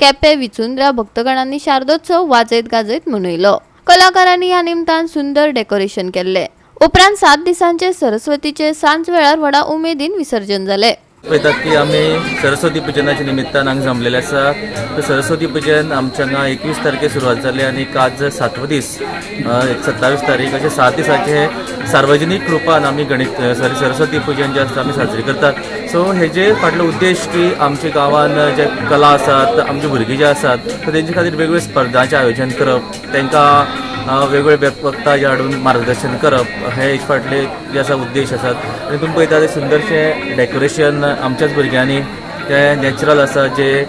केपें, विचुंद्रा भक्तगणांनी शारदोत्सव वाजयत गाजयत मनयलो. कलाकारांनी ह्या निमतान सुंदर डेकोरेशन केल्लें. उपरांत 7 दिसांचे सरस्वतीचे सांज वेळार व्हडा उमेदीन विसर्जन जालें. पळयतात की आमी सरस्वती पुजनाच्या निमित्तान हांगा जमलेले आसा. तर सरस्वती पुजन आमच्या हांगा 21 तारखे सुरवात जाली आनी आज सातवो दीस, 27 तारीख, अशे 7 दिसाचे सार्वजनीक रुपान आमी गणेश, सॉरी, सरस्वती पुजन जे आसता आमी साजरे करतात. सो हेजे फाटलो उद्देश की आमच्या गांवान जे कला आसात, आमचे भुरगीं जे आसात, तर तेंचे खातीर वेगवेगळे स्पर्धांचें आयोजन करप, तांकां वेगवेगळे वक्ता जे हाडून मार्गदर्शन करप, हे हेचे फाटले जे आसा उद्देश आसात. आनी तुमी पळयता ते सुंदरशें डेकोरेशन आमच्याच भुरग्यांनी ते नॅचरल आसा, जे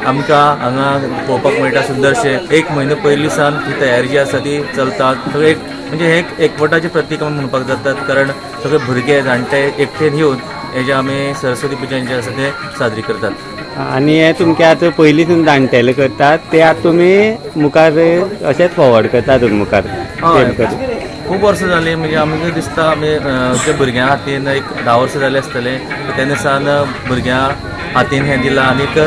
आमकां हांगा पळोवपाक मेळटा सुंदरशें. एक म्हयनो पयलीं सावन ही तयारी जी आसा ती चलता. सगळे एक म्हणजे हे एक एकवटाचें प्रतीक आमी म्हणपाक जातात, कारण सगळे भुरगे जाणटे एकठेन येवन हे जे आमी सरस्वती पुजन जे आसा ते साजरी करतात. आनी हे तुमचे आतां पयलीं जाणटेले करतात ते आतां तुमी मुखार अशेंच फॉवर्ड करतात मुखार हय. तें करता. खूब वर्सां जालीं, म्हणजे आमकां दिसता आमी जे भुरग्यां हातीन एक 10 वर्सां जालीं आसतले तेन्ना सावन भुरग्यां हातीन हें दिलां. आनीक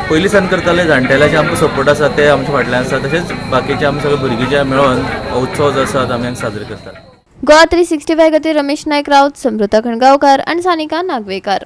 पयलीं सावन करताले. जाणटेल्याचे आमकां सपोर्ट आसा, ते आमच्या फाटल्यान आसा. तशेंच बाकीचे आमी सगळे भुरगीं जे मेळोन हो उत्सव जो आसा तो आमी हांगा साजरो करतात. गोवा 365 खातीर रमेश नायक राऊत, समृता खणगांवकार आनी सानिका नागवेकार.